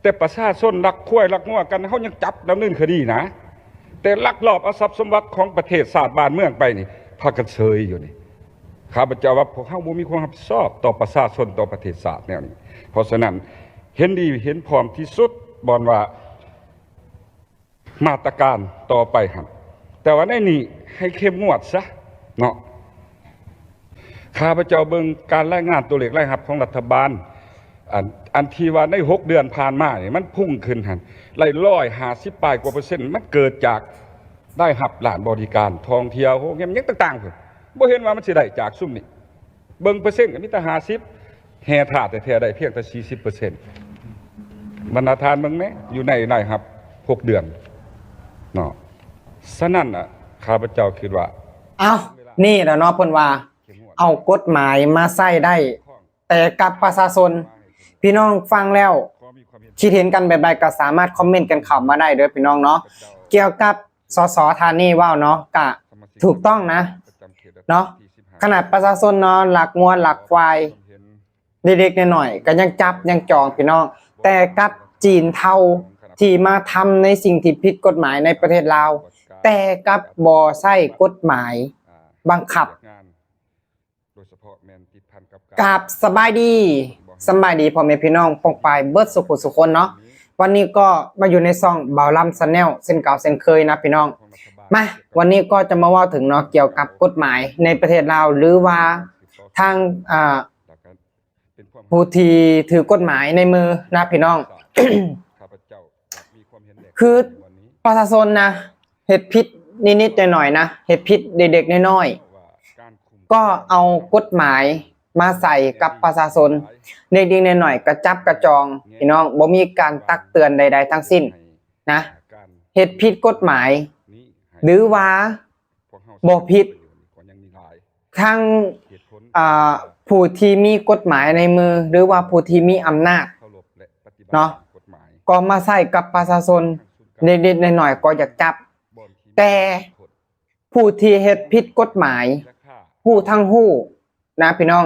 ແຕ່ປະຊາຊົນລັກຄວາຍລັກງົວກັນ ເຮົາຍັງຈັບດຳເນີນຄະດີນະ, ແຕ່ລັກລອບເອົາຊັບສົມບັດຂອງປະເທດຊາດບ້ານເມືອງໄປນີ້ ພາກັນເຊີຍຢູ່ນີ້. ຂ້າພະເຈົ້າວ່າພວກເຮົາບໍ່ມີຄວາມຮັບຜິດຊອບຕໍ່ປະຊາຊົນ ຕໍ່ປະເທດຊາດແນວນີ້. ເພາະສະນັ້ນ ເຫັນດີເຫັນພ້ອມທີ່ສຸດ ບ່ອນວ່າ ມາດຕະການຕໍ່ໄປຫັ້ນ, ແຕ່ວ່າໃນນີ້ໃຫ້ເຂັ້ມງວດຊະເນາະ. ຂ້າພະເຈົ້າເບິ່ງການລາຍງານຕົວເລກລາຍຮັບຂອງລັດຖະບານ ອັນ ອັນທີ່ວ່າໃນຫົກເດືອນຜ່ານມານີ້ ມັນພຸ່ງຂຶ້ນຫັ້ນ ໄດ້ຮ້ອຍຫ້າສິບປາຍກວ່າເປີເຊັນ, ມັນເກີດຈາກລາຍຮັບດ້ານບໍລິການ, ທ່ອງທ່ຽວ, ໂຮງແຮມ ຫຍັງຕ່າງໆພຸ້ນ. ບໍ່ເຫັນວ່າມັນຊິໄດ້ຈາກຊຸມນີ້. ເບິ່ງເປີເຊັນກໍມີແຕ່ຫ້າສິບ, ແຮ່ທາດແທ້ໆໄດ້ພຽງແຕ່ສີ່ສິບເປີເຊັນ. ບັນດາທ່ານເບິ່ງແດ່ ຢູ່ໃນລາຍຮັບຫົກເດືອນເນາະ. ສະນັ້ນນະ ຂ້າພະເຈົ້າຄິດວ່າ ອ້າວ ນີ້ລະເນາະ ເພິ່ນວ່າເອົາກົດໝາຍມາໃຊ້ໄດ້ ແຕ່ກັບປະຊາຊົນ. ພີ່ນ້ອງຟັງແລ້ວຄິດເຫັນກັນແບບໃດກໍສາມາດຄອມເມັນກັນເຂົ້າມາໄດ້ເດີພີ່ນ້ອງເນາະ. ກ່ຽວກັບ ສສ ທ່ານນີ້ເວົ້າເນາະ ກະຖືກຕ້ອງນະເນາະ. ຂະໜາດປະຊາຊົນເນາະ ລັກງົວລັກຄວາຍ ເດັກໆນ້ອຍໆ ກໍຍັງຈັບຍັງຈອງພີ່ນ້ອງ, ແຕ່ກັບຈີນເທົາທີ່ມາທຳໃນສິ່ງທີ່ຜິດກົດໝາຍໃນປະເທດລາວ ແຕ່ກັບບໍ່ໃຊ້ກົດໝາຍບັງຄັບ. ກາບສະບາຍດີ, ສະບາຍດີພໍ່ແມ່ພີ່ນ້ອງປ້ອງປາຍເບິດສູ່ຜູ້ສູ່ຄົນເນາະ. ວັນນີ້ກໍມາຢູ່ໃນຊ່ອງບ່າວລຳ Channel ເຊັ່ນເກົ່າເຊັ່ນເຄີຍນະພີ່ນ້ອງ. ມາ ວັນນີ້ກໍຈະມາເວົ້າເຖິງເນາະ ກ່ຽວກັບກົດໝາຍໃນປະເທດລາວ ຫຼືວ່າທາງ ອ່າ ຜູ້ທີ່ຖືກົດໝາຍໃນມືນະພີ່ນ້ອງ. ຄືປະຊາຊົນນະ ເຮັດຜິດນິດໆໜ້ອຍໆນະ ເຮັດຜິດເດັກໆນ້ອຍໆ ກໍເອົາກົດໝາຍມາໃສ່ກັບປະຊາຊົນ, ເດັກໆນ້ອຍໆກໍຈັບກະຈອງພີ່ນ້ອງ, ບໍ່ມີການຕັກເຕືອນໃດໆທັງສິ້ນນະ. ເຮັດຜິດກົດໝາຍ ຫຼືວ່າບໍ່ຜິດ ທັງ ອ່າ ຜູ້ທີ່ມີກົດໝາຍໃນມື ຫຼືວ່າຜູ້ທີ່ມີອຳນາດເນາະ ກໍມາໃຊ້ກັບປະຊາຊົນ, ເດັກໆນ້ອຍໆກໍຢາກຈັບ, ແຕ່ຜູ້ທີ່ເຮັດຜິດກົດໝາຍ ຮູ້ທັງຮູ້ນະພີ່ນ້ອງ,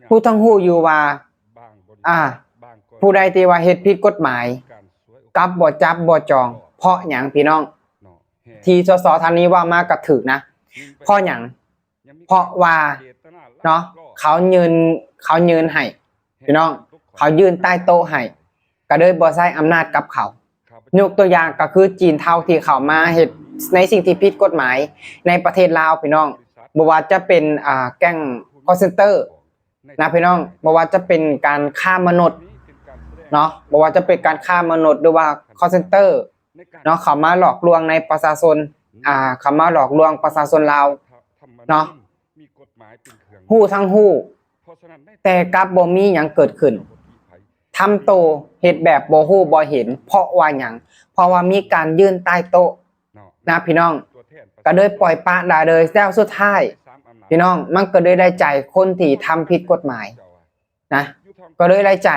ຮູ້ທັງຮູ້ຢູ່ວ່າ ອ່າ ຜູ້ໃດທີ່ວ່າເຮັດຜິດກົດໝາຍ ກັບບໍ່ຈັບບໍ່ຈອງ ເພາະຫຍັງພີ່ນ້ອງ? ທີ່ ສສ ທ່ານນີ້ເວົ້າມາກໍຖືກນະ. ເພາະຫຍັງ? ເພາະວ່າເນາະ ເຂົາຍື່ນ ເຂົາຍື່ນໃຫ້ພີ່ນ້ອງ, ເຂົາຍື່ນໃຕ້ໂຕະໃຫ້ ກໍເລີຍບໍ່ໃຊ້ອຳນາດກັບເຂົາ. ຍົກຕົວຢ່າງກໍຄືຈີນເທົາທີ່ເຂົ້າມາເຮັດໃນສິ່ງທີ່ຜິດກົດໝາຍໃນປະເທດລາວພີ່ນ້ອງ, ບໍ່ວ່າຈະເປັນ ອ່າ ແກ້ງ call center ນະພີ່ນ້ອງ, ບໍ່ວ່າຈະເປັນການຄ້າມະນຸດເນາະ, ບໍ່ວ່າຈະເປັນການຄ້າມະນຸດ ຫຼືວ່າ call center ເນາະ, ເຂົ້າມາຫຼອກລວງໃນປະຊາຊົນ ອ່າ ເຂົ້າມາຫຼອກລວງປະຊາຊົນລາວເນາະ, ຮູ້ທັງຮູ້ ແຕ່ກັບບໍ່ມີຫຍັງເກີດຂຶ້ນ, ທຳໂຕເຮັດແບບບໍ່ຮູ້ບໍ່ເຫັນ. ເພາະວ່າຫຍັງ? ເພາະວ່າມີການຍື່ນໃຕ້ໂຕະນະພີ່ນ້ອງ, ກໍເລີຍປ່ອຍປະລະເລີຍ. ແລ້ວສຸດທ້າຍພີ່ນ້ອງ ມັນກໍເລີຍໄດ້ໃຈຄົນທີ່ທຳຜິດກົດໝາຍນະ, ກໍເລີຍໄດ້ໃຈ.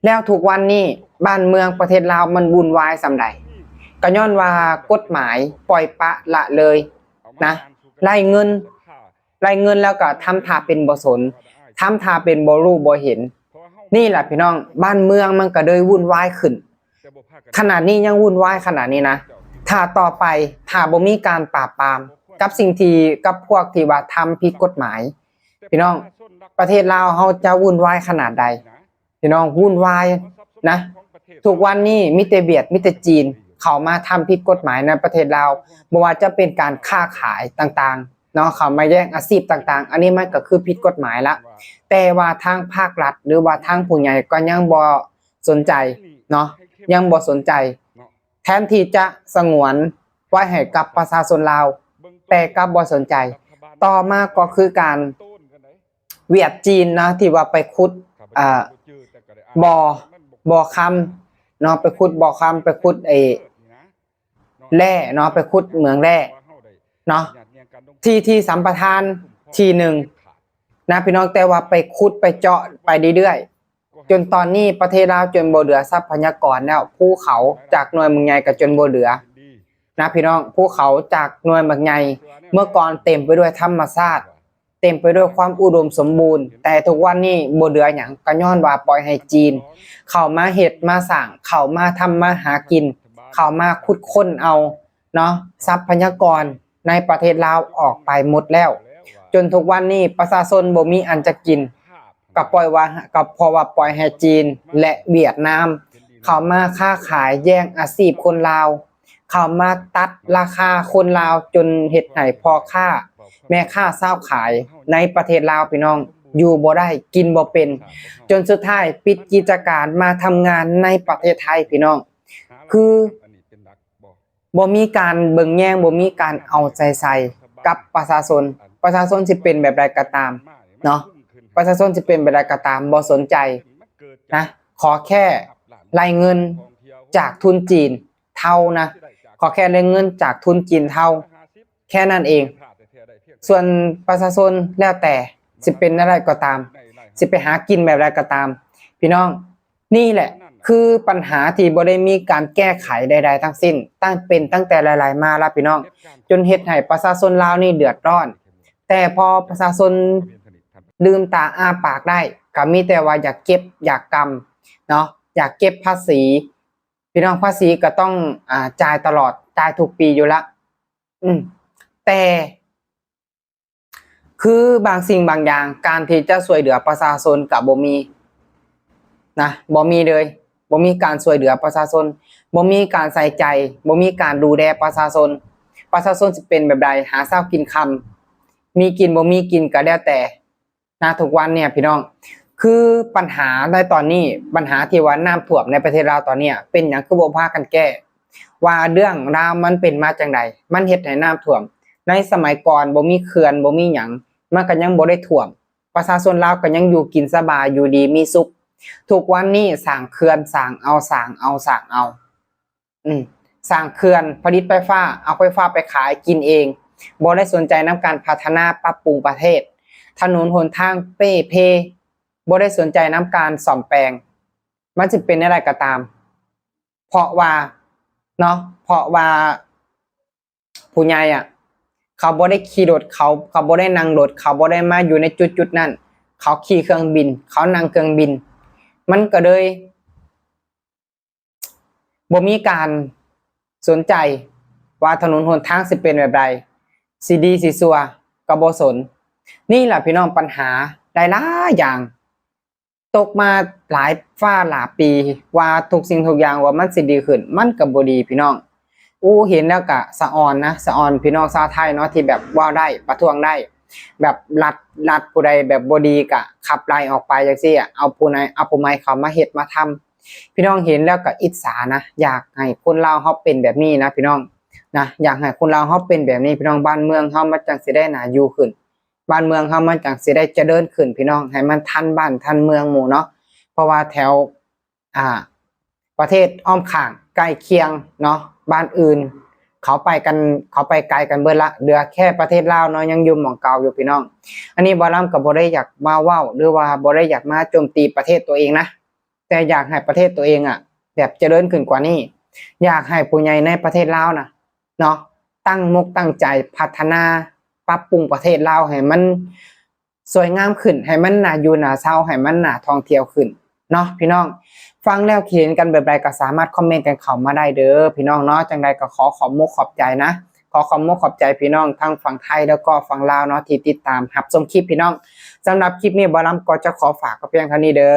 ແລ້ວທຸກວັນນີ້ບ້ານເມືອງປະເທດລາວມັນວຸ່ນວາຍສ່ຳໃດ? ກໍຍ້ອນວ່າກົດໝາຍປ່ອຍປະລະເລີຍນະ, ໄລ່ເງິນ ໄລ່ເງິນແລ້ວກໍທຳທ່າເປັນບໍ່ສົນ, ທຳທ່າເປັນບໍ່ຮູ້ບໍ່ເຫັນ. ນີ້ລະພີ່ນ້ອງ, ບ້ານເມືອງມັນກໍເລີຍວຸ່ນວາຍຂຶ້ນ. ຂະໜາດນີ້ຍັງວຸ່ນວາຍຂະໜາດນີ້ນະ, ຖ້າຕໍ່ໄປ ຖ້າບໍ່ມີການປາບປາມກັບສິ່ງທີ່ ກັບພວກທີ່ວ່າທຳຜິດກົດໝາຍ ພີ່ນ້ອງ, ປະເທດລາວເຮົາຈະວຸ່ນວາຍຂະໜາດໃດ? ພີ່ນ້ອງ, ວຸ່ນວາຍນະ. ທຸກວັນນີ້ມີແຕ່ຫວຽດ ມີແຕ່ຈີນ ເຂົ້າມາທຳຜິດກົດໝາຍໃນປະເທດລາວ, ບໍ່ວ່າຈະເປັນການຄ້າຂາຍຕ່າງໆເນາະ, ເຂົ້າມາແຍ່ງອາຊີບຕ່າງໆ, ອັນນີ້ມັນກໍຄືຜິດກົດໝາຍລະ. ແຕ່ວ່າທາງພາກລັດ ຫຼືວ່າທາງຜູ້ໃຫຍ່ກໍຍັງບໍ່ສົນໃຈເນາະ, ຍັງບໍ່ສົນໃຈ. ແທນທີ່ຈະສະຫງວນໄວ້ໃຫ້ກັບປະຊາຊົນລາວ, ແຕ່ກັບບໍ່ສົນໃຈ. ຕໍ່ມາກໍຄືການ ຫວຽດຈີນເນາະ ທີ່ວ່າໄປຂຸດ ອ່າ ບໍ່ ບໍ່ຄຳເນາະ, ໄປຂຸດບໍ່ຄຳ, ໄປຂຸດໄອ້ແຮ່ເນາະ, ໄປຂຸດເໝືອງແຮ່ເນາະ, ທີ່ ທີ່ສຳປະທານທີ່ໜຶ່ງນະພີ່ນ້ອງ, ແຕ່ວ່າໄປຂຸດໄປເຈາະໄປເລື້ອຍໆ ຈົນຕອນນີ້ປະເທດລາວຈົນບໍ່ເຫຼືອຊັບພະຍາກອນແລ້ວ, ພູເຂົາຈາກໜ່ວຍບັກໃຫຍ່ກໍຈົນບໍ່ເຫຼືອນະພີ່ນ້ອງ, ພູເຂົາຈາກໜ່ວຍບັກໃຫຍ່ ເມື່ອກ່ອນເຕັມໄປດ້ວຍທຳມະຊາດ ເຕັມໄປດ້ວຍຄວາມອຸດົມສົມບູນ, ແຕ່ທຸກວັນນີ້ບໍ່ເຫຼືອຫຍັງ ກໍຍ້ອນວ່າປ່ອຍໃຫ້ຈີນເຂົ້າມາເຮັດມາສ້າງ, ເຂົ້າມາທຳມາຫາກິນ, ເຂົ້າມາຂຸດຄົ້ນເອົາເນາະ ຊັບພະຍາກອນໃນປະເທດລາວອອກໄປໝົດແລ້ວ, ຈົນທຸກວັນນີ້ປະຊາຊົນບໍ່ມີອັນຈະກິນ, ກໍປ່ອຍວ່າ ກໍເພາະວ່າປ່ອຍໃຫ້ຈີນ ແລະ ຫວຽດນາມເຂົ້າມາຄ້າຂາຍ, ແຍ່ງອາຊີບຄົນລາວ, ເຂົ້າມາຕັດລາຄາຄົນລາວ ຈົນເຮັດໃຫ້ພໍ່ຄ້າແມ່ຄ້າຊາວຂາຍໃນປະເທດລາວ ພີ່ນ້ອງ ຢູ່ບໍ່ໄດ້ ກິນບໍ່ເປັນ, ຈົນສຸດທ້າຍປິດກິດຈະການມາທຳງານໃນປະເທດໄທ ພີ່ນ້ອງ. ຄືບໍ່ມີການເບິ່ງແຍງ, ບໍ່ມີການເອົາໃຈໃສ່ກັບປະຊາຊົນ. ປະຊາຊົນຊິເປັນແບບໃດກໍຕາມເນາະ, ປະຊາຊົນຊິເປັນແບບໃດກໍຕາມ ບໍ່ສົນໃຈນະ, ຂໍແຄ່ໄລ່ເງິນຈາກທຶນຈີນເທົານະ, ຂໍແຄ່ໄລ່ເງິນຈາກທຶນຈີນເທົາ ແຄ່ນັ້ນເອງ. ສ່ວນປະຊາຊົນແລ້ວແຕ່ຊິເປັນແນວໃດກໍຕາມ, ຊິໄປຫາກິນແບບໃດກໍຕາມ ພີ່ນ້ອງ, ນີ້ແຫຼະຄືປັນຫາທີ່ບໍ່ໄດ້ມີການແກ້ໄຂໃດໆທັງສິ້ນ, ຕັ້ງ ເປັນຕັ້ງແຕ່ຫຼາຍໆມາລະ ພີ່ນ້ອງ, ຈົນເຮັດໃຫ້ປະຊາຊົນລາວນີ້ເດືອດຮ້ອນ. ແຕ່ພໍປະຊາຊົນລືມຕາອ້າປາກໄດ້ ກໍມີແຕ່ວ່າຢາກເກັບຢາກກຳເນາະ, ຢາກເກັບພາສີ ພີ່ນ້ອງ, ພາສີກໍຕ້ອງ ອາ ຈ່າຍຕະຫຼອດ, ຈ່າຍທຸກປີຢູ່ລະ. ອືມ ແຕ່ ຄືບາງສິ່ງບາງຢ່າງ ການທີ່ຈະຊ່ວຍເຫຼືອປະຊາຊົນກໍບໍ່ມີນະ, ບໍ່ມີເລີຍ, ບໍ່ມີການຊ່ວຍເຫຼືອປະຊາຊົນ, ບໍ່ມີການໃສ່ໃຈ, ບໍ່ມີການດູແລປະຊາຊົນ. ປະຊາຊົນຊິເປັນແບບໃດ? ຫາເຊົ້າກິນຄ່ຳ, ມີກິນບໍ່ມີກິນກໍແລ້ວແຕ່ນະ ທຸກວັນເນີ້ຍ ພີ່ນ້ອງ. ຄືປັນຫາໃນຕອນນີ້, ບັນຫາທີ່ວ່ານ້ຳຖ້ວມໃນປະເທດລາວຕອນເນີ້ຍ ເປັນຫຍັງຄືບໍ່ພາກັນແກ້? ວ່າເລື່ອງລາວມັນເປັນມາຈັ່ງໃດ? ມັນເຮັດໃຫ້ນ້ຳຖ້ວມ. ໃນສະໄໝກ່ອນບໍ່ມີເຂື່ອນ ບໍ່ມີຫຍັງ ມັນກໍຍັງບໍ່ໄດ້ຖ້ວມ, ປະຊາຊົນລາວກໍຍັງຢູ່ກິນສະບາຍ ຢູ່ດີມີສຸກ. ທຸກວັນນີ້ສ້າງເຂື່ອນ ສ້າງເອົາ ສ້າງເອົາ ສ້າງເອົາ ອືມ ສ້າງເຂື່ອນ ຜະລິດໄຟຟ້າ ເອົາໄຟຟ້າໄປຂາຍກິນເອງ, ບໍ່ໄດ້ສົນໃຈນຳການພັດທະນາປັບປຸງປະເທດ, ຖະໜົນຫົນທາງເປ່ເພ ບໍ່ໄດ້ສົນໃຈນຳການສ້ອມແປງ. ມັນຊິເປັນແນວໃດກໍຕາມ ເພາະວ່າເນາະ ເພາະວ່າຜູ້ໃຫຍ່ອະ ເຂົາບໍ່ໄດ້ຂີ່ລົດ, ເຂົາ ເຂົາບໍ່ໄດ້ນັ່ງລົດ, ເຂົາບໍ່ໄດ້ມາຢູ່ໃນຈຸດໆນັ້ນ, ເຂົາຂີ່ເຄື່ອງບິນ, ເຂົານັ່ງເຄື່ອງບິນ, ມັນກໍເລີຍ ບໍ່ມີການສົນໃຈວ່າຖະໜົນຫົນທາງຊິເປັນແບບໃດ, ຊິດີຊິຊົ່ວກໍບໍ່ສົນ. ນີ້ລະ ພີ່ນ້ອງ, ບັນຫາຫຼາຍໆຢ່າງຕົກມາຫຼາຍຟ້າຫຼາຍປີ ວ່າທຸກສິ່ງທຸກຢ່າງວ່າມັນຊິດີຂຶ້ນ, ມັນກໍບໍ່ດີ ພີ່ນ້ອງ. ໂອ້ ເຫັນແລ້ວກະສະອອນນະ, ສະອອນພີ່ນ້ອງຊາວໄທເນາະ ທີ່ແບບເວົ້າໄດ້ ປະທ້ວງໄດ້, ແບບລັດ ລັດຜູ້ໃດແບບບໍ່ດີກະຂັບໄລ່ອອກໄປຈັ່ງຊີ້ອະ, ເອົາຜູ້ໃໝ່ ເອົາຜູ້ໃໝ່ເຂົ້າມາເຮັດມາທຳ. ພີ່ນ້ອງເຫັນແລ້ວກະອິດສານະ, ຢາກໃຫ້ຄົນລາວເຮົາເປັນແບບນີ້ນະ ພີ່ນ້ອງນະ, ຢາກໃຫ້ຄົນລາວເຮົາເປັນແບບນີ້ ພີ່ນ້ອງ, ບ້ານເມືອງເຮົາມັນຈັ່ງຊິໄດ້ໜ້າຢູ່ຂຶ້ນ, ບ້ານເມືອງເຮົາມັນຈັ່ງຊິໄດ້ຈະເລີນຂຶ້ນ ພີ່ນ້ອງ, ໃຫ້ມັນທັນບ້ານທັນເມືອງໝູ່ເນາະ. ເພາະວ່າແຖວ ອ່າ ປະເທດອ້ອມຂ້າງໃກ້ຄຽງເນາະ, ບ້ານອື່ນເຂົາໄປກັນ ເຂົາໄປໄກກັນເບິດລະ, ເຫຼືອແຄ່ປະເທດລາວເນາະ ຍັງຢູ່ໝ່ອງເກົ່າຢູ່ ພີ່ນ້ອງ. ອັນນີ້ບ່າວລຳກໍບໍ່ໄດ້ຢາກມາເວົ້າ ຫຼືວ່າບໍ່ໄດ້ຢາກມາໂຈມຕີປະເທດຕົວເອງນະ, ແຕ່ຢາກໃຫ້ປະເທດຕົວເອງອະ ແບບຈະເລີນຂຶ້ນກວ່ານີ້, ຢາກໃຫ້ຜູ້ໃຫຍ່ໃນປະເທດລາວນະເນາະ ຕັ້ງມົກຕັ້ງໃຈພັດທະນາ ປັບປຸງປະເທດລາວໃຫ້ມັນ ສວຍງາມຂຶ້ນ, ໃຫ້ມັນໜ້າຢູ່ໜ້າເຊົາ, ໃຫ້ມັນໜ້າທ່ອງທ່ຽວຂຶ້ນເນາະ ພີ່ນ້ອງ. ຟັງແລ້ວຄິດເຫັນກັນແບບໃດກໍສາມາດຄອມເມັນກັນເຂົ້າມາໄດ້ເດີ ພີ່ນ້ອງເນາະ. ຈັ່ງໃດກໍຂໍຂອບມຸກຂອບໃຈນະ, ຂໍຂອບມຸກຂອບໃຈພີ່ນ້ອງທັງຝັ່ງໄທ ແລ້ວກໍຝັ່ງລາວເນາະ ທີ່ຕິດຕາມຮັບຊົມຄລິບ ພີ່ນ້ອງ. ສຳລັບຄລິບນີ້ ບ່າວລຳກໍຈະຂໍຝາກໄວ້ພຽງເທົ່ານີ້ເດີ.